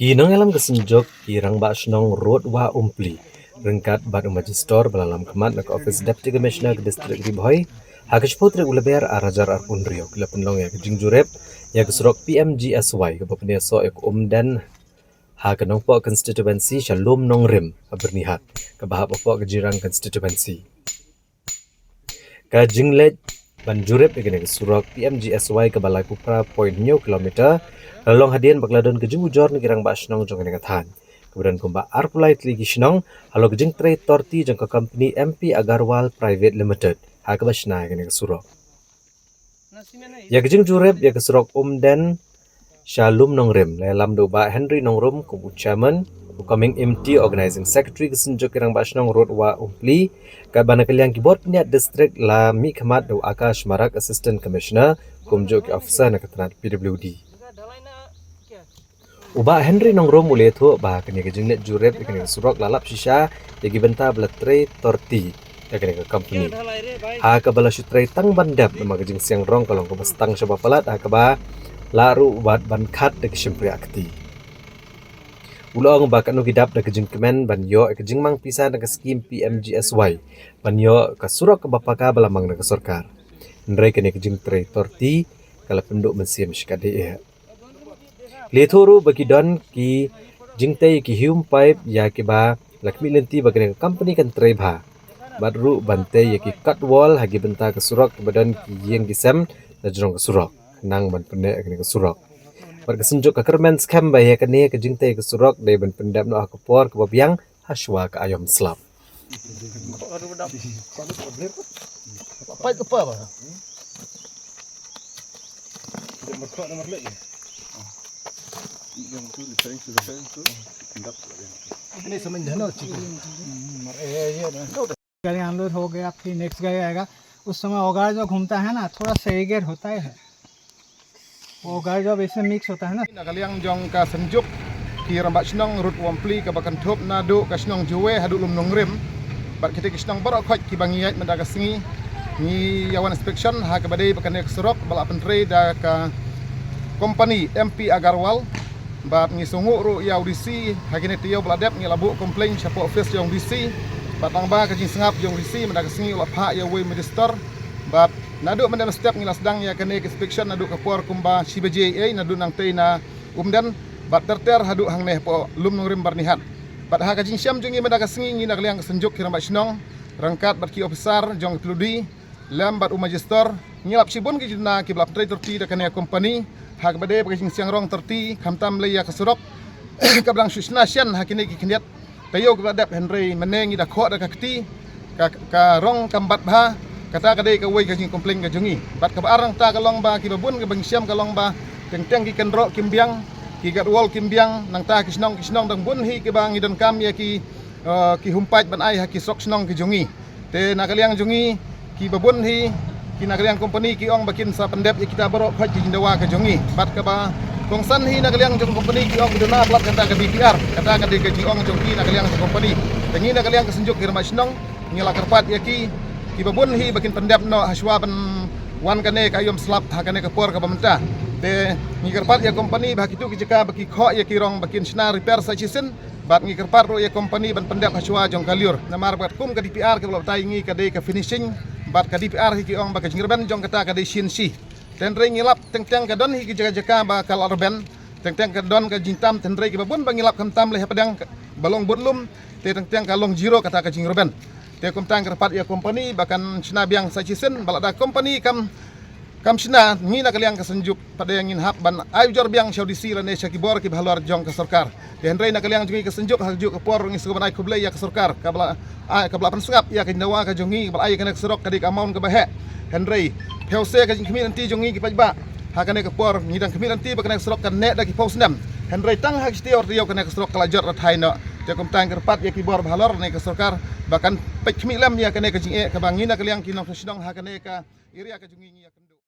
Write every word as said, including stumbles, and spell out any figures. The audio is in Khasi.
Ki nongïalam ka Synjuk ki Rangbah Shnong Road Wah Umpli, ryngkat bad u Magistrate ba la lam khmat na ka Office Deputy Commissioner ka District Ri Bhoi, ha ka shiphew tarik u Lber ar hajar arphew hynriew, ki la pynlong ïa ka jingjurip ïa ka surok P M G S Y kaba pynïasoh ïa ka Umden ha ka Nongpoh Constituency sha Lum Nongrim ha Byrnihat, kaba hap hapoh ka Jirang Constituency. Ka jingleit ban jurip ïa kane ka surok P M G S Y kaba laiphew phra point hynñiew kilometer, la long hadien ba ka la don ka jingujor na ki Rangbah Shnong jong kane ka thaiñ, kaba don kumba arphew lai tylli ki shnong, halor ka jingtrei torti jong ka company M P Agarwal Private Limited ha kaba shna ïa kane ka surok. Ïa ka jingjurip ïa ka surok Umden sha Lum Nongrim la ïalam da u Bah Henry Nongrum kum u Chairman, u Coming Imti, Organising Secretary ka Synjuk ki Rangbah Shnong Road Wah Umpli, katba na ka liang ki bor pynïaid district la mihkhmat da u Akash Marak, Assistant Commissioner, kumjuh ki officer na ka tnat P W D. U Bah Henry Nongrum u la ïathuh ba kane ka jingleit jurip ïa kane ka surok la lap shisha ïa ki bynta ba la trei torti ïa kane ka company, ha kaba la shu trei tang ban dep, namar ka jingsiang rong ka long kaba stang shaba palat, ha kaba lah ruh wat ban khat da ka shympriahkti. U la ong ba katno ki dap da ka jingkmen ban ïoh ïa ka jingmang pisa na ka skim P M G S Y ban ïoh ka surok kaba paka ba la mang na ka sorkar, hynrei kane ka jingtrei torti ka la pynduh mynsiem shikatdei eh. La ïathuh ruh ba ki don ki jingtei ïa ki hume pipe ïa kiba la khmih lynti ba kane ka company kan trei bha, bad ruh ban tei ïa ki cut wall ha ki bynta ka surok kiba don ki ïing ki sem na jrong ka surok, khnang ban pynneh ïa kane ka surok. Bad ka Synjuk ka kyrmen skhem ba ïa kane ka jingtei ka surok dei ban pyndep noh ha ka por kaba biang, ha shuwa ka aïom slap. गाड़ी अनलोड हो गया, फिर नेक्स्ट गाड़ी आएगा। उस समय औगार जो घूमता है ना, थोड़ा सा एगेर होता है। वो औगार जब ऐसे मिक्स होता है ना। Na ka liang jong ka Synjuk ki Rangbah Shnong Road Wah Umpli kaba kynthup naduh ka shnong Jowai haduh Lum Nongrim, bad kita ki shnong baroh khoit kiba ngi ïaid mynta ka sngi, ngi ïa wan inspection ha kaba dei ba kane ka surok ba la pyntrei da ka company M P Agarwal. Bad ngi sngewnguh ruh ïa u D C, ha kine ki taïew ba la dep ngi la buh complaint shapoh office jong u D C. Bad tang ba ka jingsngap jong u D C mynta ka sngi u la phah ïa uwei u Magistrate. Bad naduh mynta mynstep ngi la sdang ïa kane ka inspection naduh ka por kumba shi baje ei, naduh nangtei na Umden bad ter ter haduh hangne hapoh Lum Nongrim Byrnihat. Bad ha ka jingshem jong ngi mynta ka sngi, ngi na ka liang ka Synjuk ki Rangbah Shnong ryngkat bad ki officer jong ka P W D lem bad u Magistrate, ngi la ap shibun ki jingduna kiba la pyntrei torti da kane ka company ha kaba dei ba ka jingsiang rong torti, khamtam lei ïa ka surok kaba dang shu shna shen ha kine ki khyndiat taïew kiba la dep, hynrei mynne ngi da khoh da ka kti, ka, ka rong kam bat bha. Kata ka dei kawei ka jingcomplain ka jong ngi. Bad kaba ar nangta ka long ba kiba bun kaba ngi shem ka long ba teng teng ki kynroh kim biang, ki cut wall kim biang, nangta ki shnong ki shnong dang bun hi kiba ngi donkam ïa ki, eh, ki hume pipe ban ai ha ki surok shnong ki jong ngi. Te na ka liang jong ngi kiba bun hi, ki na ka liang company ki ong ba kin sa pyndep ïa kita baroh khoit ki jingdawa ka jong ngi. Bad kaba kongsan hi na ka liang jong company ki ong ki duna palat kata ka D P R, kata ka dei ka jingong jong ki na ka liang jong company. Te ngi na ka liang ka Synjuk ki Rangbah Shnong ngi la kyrpad ïa ki, kiba bun hi ba kin pyndep noh ha shuwa ban wan kane ka aïom slap ha kane ka por kaba mynta. Te ngi kyrpad ïa company ba ha kitu ki jaka ba ki khoh ïa ki rong ba kin shna repair sa shisien. Bad ngi kyrpad ruh ïa company ban pyndep ha shuwa jong ka lyiur. Namar ba katkum ka D P R kaba la batai ngi ka dei ka finishing, bad ka D P R hi ki ong ba ka jingrben jong kata ka dei sien shi. Te hynrei ngi lap teng teng ka don hi ki jaka jaka ba ka la rben, teng teng ka don ka jingtam, te hynrei kiba bun ba ngi lap khamtam lei hapdeng ba long bud lum, te teng teng ka long zero kata ka jingrben. Te kumta ngi kyrpad ïa company ba kan shna biang sa shisien, ba lada company kam kam shna, ngi na ka liang ka Synjuk pat de ngin hap ban ai ujor biang sha u D C lane sha ki bor kiba halor jong ka sorkar. Te hynrei na ka liang jong ngi ka Synjuk, ha kajuh ka por ngi sngewbha ban ai khublei ïa ka sorkar kaba la, ah, kaba la pynsngap ïa ka jingdawa ka jong ngi kaba la ai ïa kane ka surok ka dei ka amount kaba heh. Hynrei phew se ka jingkhmih lynti jong ngi ki paidbah, ha kane ka por ngi dang khmih lynti ba kane ka surok kan neh da ki phew snem. Hynrei tang ha ki shi taïew ar taïew kane ka surok ka la jot rathai noh. Te kumta ngi kyrpad ïa ki bor ba halor ne ka sorkar ba kan peit khmih lem ïa kane ka jingeh kaba ngi na ka liang ki nongshong shnong ha kane ka area ka jong ngi ngi ïa kynduh.